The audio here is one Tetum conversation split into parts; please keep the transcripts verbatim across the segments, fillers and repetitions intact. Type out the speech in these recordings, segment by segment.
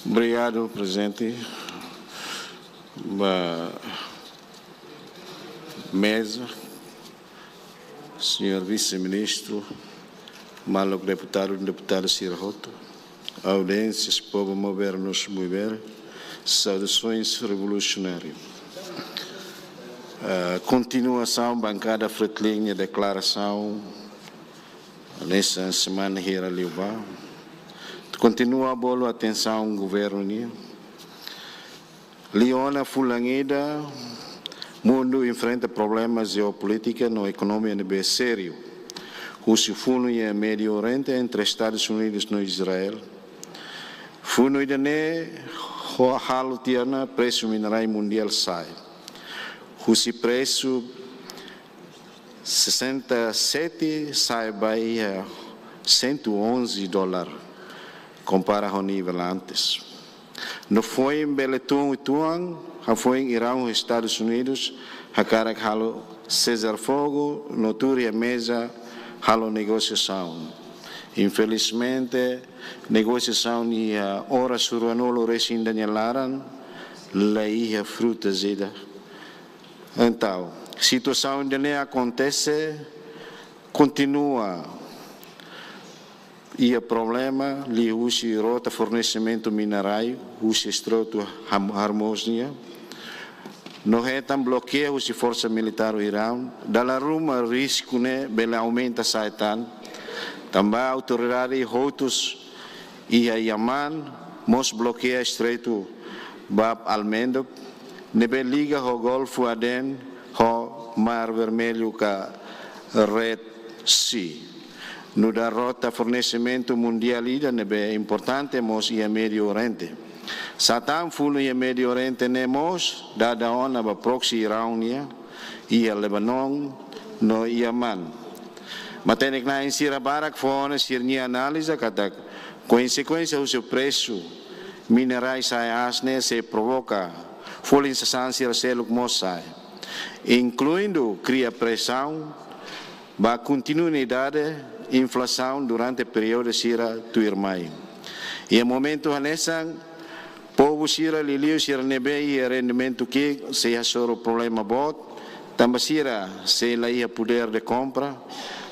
Obrigadu, Prezidente. Ba meza, señór Vise-Ministru, maluk deputadu, deputada sira hotu, audiénsia, povu Maubere, nos Maubere, saudasoens revolusionáriu. Ah, kontinuasaun bankada Fretilin nia deklarasaun hanesan semana hira liubá. Kontinua bolu atensaun governu nian. Liu ona fulan ida, mundu enfrenta problema jeopolítika no ekonomia ne'ebé sériu, husi funu iha Médiu Oriente entre Estadus Unidus no Israel. Funu ida-ne'e ho halo tiha ona presu minerais mundiál sa'e husi presu sessenta e sete sa'e ba iha cento e onze dólar, kompara ho nivel antes. No foin bele tun uitoan, hafoin Iraun ho Estadus Unidus hakarak halo sesar-fogu no tuur iha meza halo negosiasaun. Infelizmente, negosiasaun iha oras ruanulu-resin ida nia laran la iha frutas ida. Entaun, situasaun ida-ne'e akontese, kontinua iha problema liuhusi rota fornesimentu minerais husi Estreitu Ham-, Hormuz nian, no hetan blokeia husi forsa militár Iraun, dala ruma risku ne'e bele aumenta sa'e tan, tanba autoridade hotu iha Yaman mós blokeia Estreitu Bab al-Mandeb, ne'ebé liga ho Golfu Aden ho Mar Vermellu ka Red Sea. Nu'udar rota fornesimentu mundiál ida ne'ebé importante mós iha Médiu Oriente. Sá tan funu iha Médiu Oriente ne'e mós dada ona ba proksi Iraun nian, iha Lebanon no Yaman. Matenek-na'in sira barak fó ona sira-nia análize katak konsekuénsia husi presu minerais sa'e aas ne'e sei provoka folin sasán sira seluk mós sa'e, inkluindu kria presaun ba kontinuidade inflasaun durante períodu sira tuirmai. Iha momentu hanesan, povu sira liuliu sira ne'ebé iha rendimentu ki'ik sei hasoru problema boot, tanba sira sei la iha podér de kompra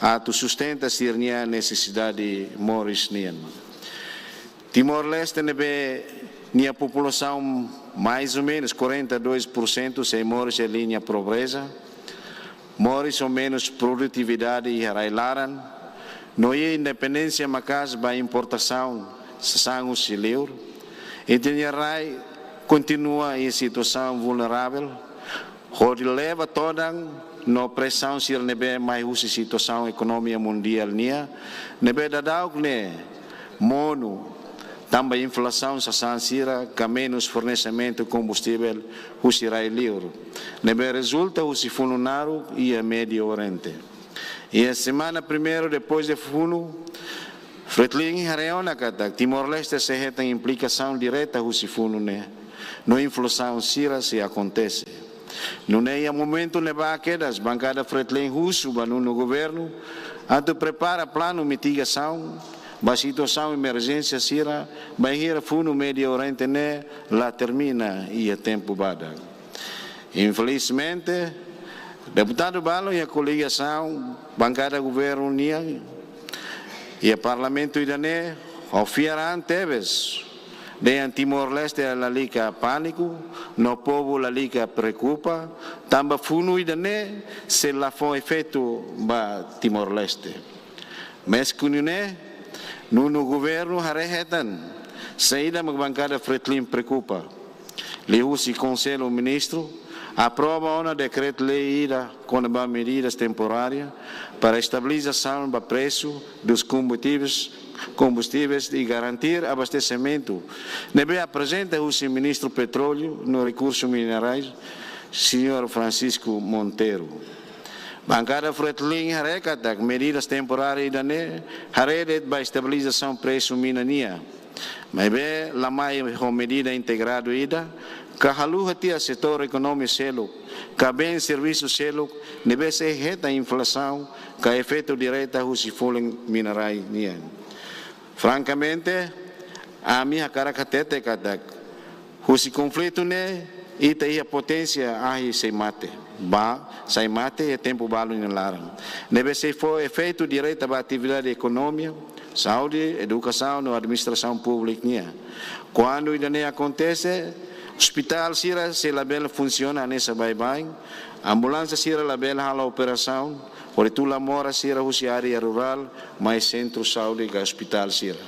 atu sustenta sira-nia nesesidade moris nian. Timor-Leste ne'ebé nia populasaun mais ou menus quarenta e dois por cento sei moris iha liña pobreza, moris ho menus produtividade iha rai-laran, no iha independénsia maka'as ba importasaun sasán husi liur. Ita-nia rai kontinua iha situasaun vulneravel, hodi leva todan no presaun sira ne'ebé mai husi situasaun ekonomia mundiál nian, ne'ebé daudauk ne'e monu, tanba inflasaun sasán sira ka menus fornesimentu kombustivel husi rai-liur, ne'ebé rezulta husi funu naruk iha Médiu Oriente. Iha semana primeiru depois de funu, Fretilin haree ona katak Timor-Leste sei hetan implikasaun direta husi funu ne'e, no inflasaun sira sei akontese. Nune'e iha momentu ne'ebá kedas, bankada Fretilin husu ba nonu governu atu prepara planu mitigasaun ba situasaun emerjénsia sira, bainhira funu Médiu Oriente ne'e la termina iha tempu badak. Infelizmente, deputadu balu iha koligasaun bankada governu nian iha parlamentu ida-ne'e, ho fiar an tebes dehan Timor-Leste lalika pániku, no povu lalika preokupa, tanba funu ida-ne'e sei la fó efeitu ba Timor-Leste. Maske nune'e, nonu governu haree hetan saida mak bankada Fretilin preokupa. Liuhusi Konsellu Ministru aprova ona dekretu-lei ida kona-ba medidas temporárias para estabilizasaun ba presu dos combustíveis, combustíveis e garantir abastesimentu, ne'ebé aprezenta husi Ministru Petróleu no Rekursus Minerais, señór Francisco Monteiro. Bankada Fretilin haree katak medidas temporárias ida-ne'e haree de'it ba estabilizasaun presu mina nian, maibé la mai ho medida integradu ida ka haluha tiha setór ekonomia seluk ka bens servisu seluk ne'ebé sei hetan inflasaun ka efeitu direta husi folin minerais nian. Frankamente, Ami hakarak hatete katak husi konflitu ne'e, ita iha poténsia ahi sai mate. Ba, sai mate iha tempu balu nia laran. Ne'ebé sei fó efeitu direta ba atividade ekonomia, saúde, edukasaun no administrasaun públika nian. Kuandu ida-ne'e akontese, ospitál sira sei labele funsiona hanesan baibain, ambulánsia sira labele halo operasaun, hodi tula moras sira husi área rurál mai sentru saúde ka ospitál sira.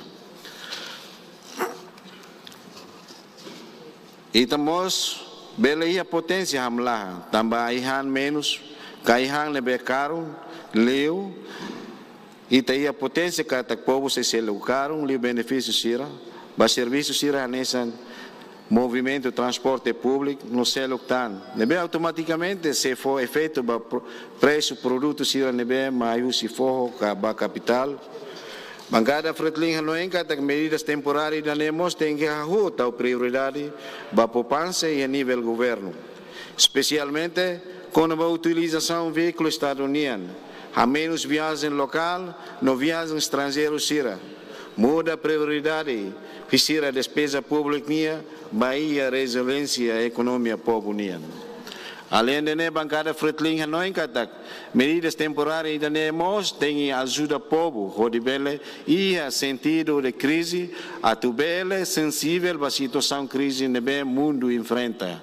Ita mós bele iha poténsia hamlaha, tanba ai-han menus, ka ai-han ne'ebé karun, liu, ita iha poténsia katak povu sei selu karun, liu benefísiu sira, ba servisu sira hanesan movimentu transporte públiku no seluk tan. Ne'ebé automatikamente sei fó efeitu ba pro-, presu produtu sira ne'ebé mai husi foho ka ba kapitál. Bankada Fretilin hanoin katak medidas temporáriu ida-ne'e mós tenke hahú tau prioridade ba poupansa iha nivel governu. Espesialmente, kona-ba utilizasaun veíkulu Estadu nian, hamenus viajen lokál no viajen estranjeiru sira. Muda prioridade husi sira despeza públika nian ba iha reziliénsia ekonomia povu nian. Aleinde ne'e, bankada Fretilin hanoin katak medidas temporáriu ida-ne'e mós tenke ajuda povu hodi bele iha sentidu de krize, atu bele sensivel ba situasaun krize ne'ebé mundu enfrenta.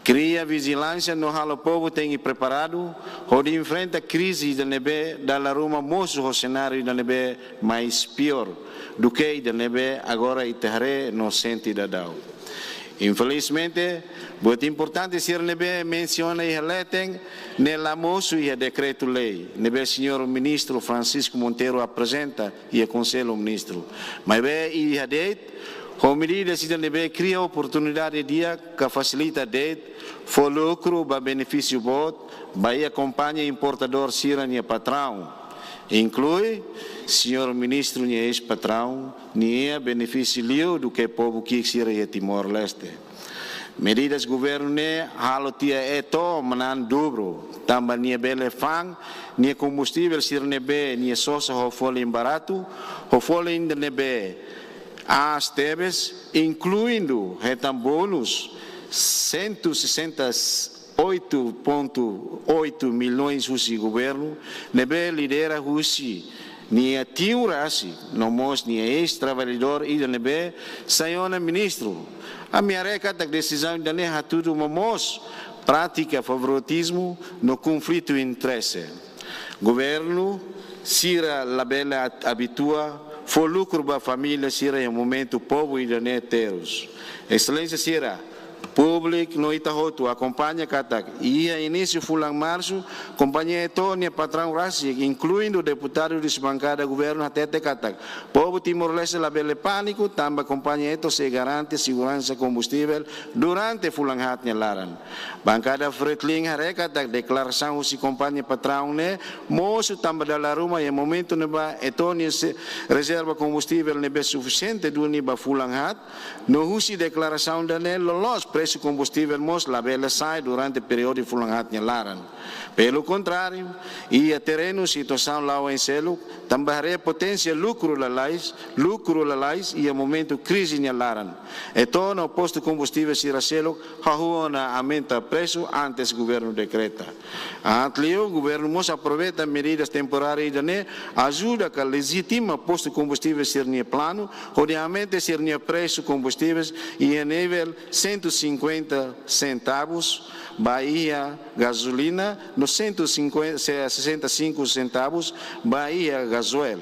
Kria vijilánsia no halo povu tenke preparadu hodi enfrenta krize ida ne'ebé dala ruma mosu ho senáriu ida ne'ebé mais piór duké ida ne'ebé agora ita haree no sente daudaun. Infelizmente, buat importante sira ne'ebé mensiona iha leten ne'e la mosu iha dekretu-lei ne'ebé señór ministru Francisco Monteiro aprezenta iha Konsellu Ministru. Maibé iha de'it, ho medidas ida ne'ebé kria oportunidade di'ak ka fasilita de'it, fó lukru ba benefísiu boot ba iha kompañia importadór sira-nia patraun, inklui señór ministru nia eis-patraun, nia benefísiu liu duké povu ki'ik sira iha Timor-Leste. Medidas governu ne'e halo tiha Eto manán dubru, tanba nia bele fa'an nia kombustivel sira ne'ebé nia sosa ho folin baratu, ho folin ida ne'ebé aas tebes, inkluindu hetan bónus cento e sessenta e oito ponto oito milhões husi governu, ne'ebé lidera husi nia tiu rasik, no mós nia eis-traballadór ida ne'ebé sai ona ministru. Ami haree katak desizaun ida-ne'e hatudu momoos prátika favoritizmu no konflitu interese. Governu sira labele at-, abitua fó lukru ba família sira iha momentu povu ida-ne'e terus. Exelénsia sira, públiku no ita hotu akompaña katak iha inísiu fulan Marsu, kompañia Eto nia patraun rasik, inkluindu deputadu husi bankada governu, hatete katak povu Timor-Leste labele pániku, tanba kompañia Eto sei garante seguransa kombustivel durante fulan haat nia laran. Bankada Fretilin haree katak deklarasaun husi kompañia patraun ne'e mosu tanba dala ruma iha momentu ne'ebá Eto nia se-, rezerva kombustivel ne'ebé sufisiente duni ba fulan haat, no husi deklarasaun ida-ne'e loloos presu kombustivel mós labele sa'e durante períodu fulan haat nia laran. Pelu kontráriu, iha terrenu situasaun la'o oin seluk, tanba haree poténsia lukru lalais, lukru lalais iha momentu krize nia laran. Eto no postu kombustivel sira seluk hahú ona aumenta presu antes governu dekreta. Aat liu, governu mós aproveita medidas temporáriu ida-ne'e ajuda ka lejitima postu kombustivel sira-nia planu, hodi aumenta sira-nia presu kombustivel iha nivel cento e cinquenta centavos ba iha gazolina, no cento e cinquenta, se-, sessenta e cinco centavos ba iha gazóil.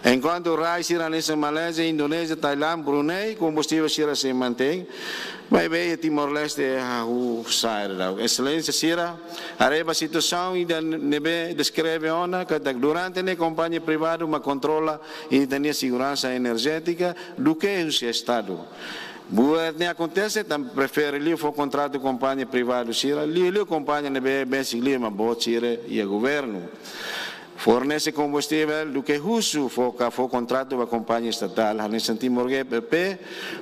Enkuantu rai sira hanesan Malázia, Indonézia, Tailándia, Brunei, kombustivel sira sei mantein, maibé iha Timor-Leste hahú sa'e daudaun. Exelénsia sira, haree ba situasaun ida ne'ebé deskreve ona, katak durante ne'e kompañia privadu mak kontrola ita-nia seguransa enerjétika duké husi Estadu. Buat ne'e akontese, tanba prefere liu fó kontratu kompañia privadu sira, liuliu kompañia ne'ebé besik liu mak boot sira iha governu. Fornese kombustivel duké husu fó ka fó kontratu ba kompañia estatál, hanesan Timor G P P,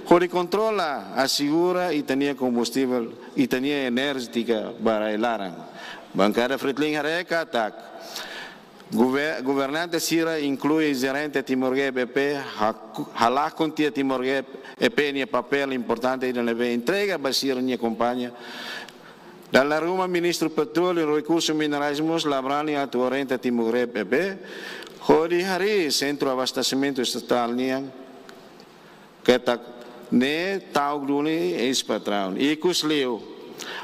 hodi kontrola, asegura ita-nia kombustivel, ita-nia enerjétika ba rai laran. Bankada Fretilin haree katak Governante sira, inklui jerente Timor Gap E P, halakon tiha Timor Gap E P nia papél importante ida ne'ebé entrega ba sira-nia kompañia. Dala ruma Ministru Petróleu no Rekursu Minerais mós la brani atu orienta Timor Gap E P hodi harii sentru abastesimentu estatál nian katak ne'e ta'uk duni eis-patraun. Ikusliu,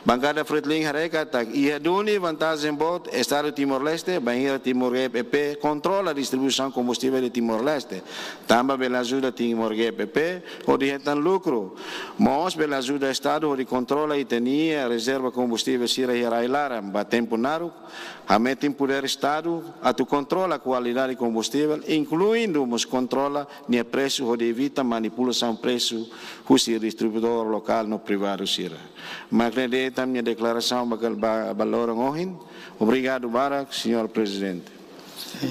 bankada Fretilin haree katak iha duni vantajen boot Estadu Timor-Leste bainhira Timor Gap E P kontrola distribuisaun kombustivel iha Timor-Leste, tanba bele ajuda Timor Gap E P hodi hetan lukru. Mós bele ajuda Estadu hodi kontrola ita-nia rezerva kombustivel sira iha rai-laran ba tempu naruk, hametin podér Estadu atu kontrola kualidade kombustivel, inkluindu mós kontrola nia presu hodi evita manipulasaun presu husi distribuidór lokál no privadu sira. Mak ne'e de'it ami-nia deklarasaun ba, ba, ba loron ohin. Obrigadu barak, Señór Prezidente.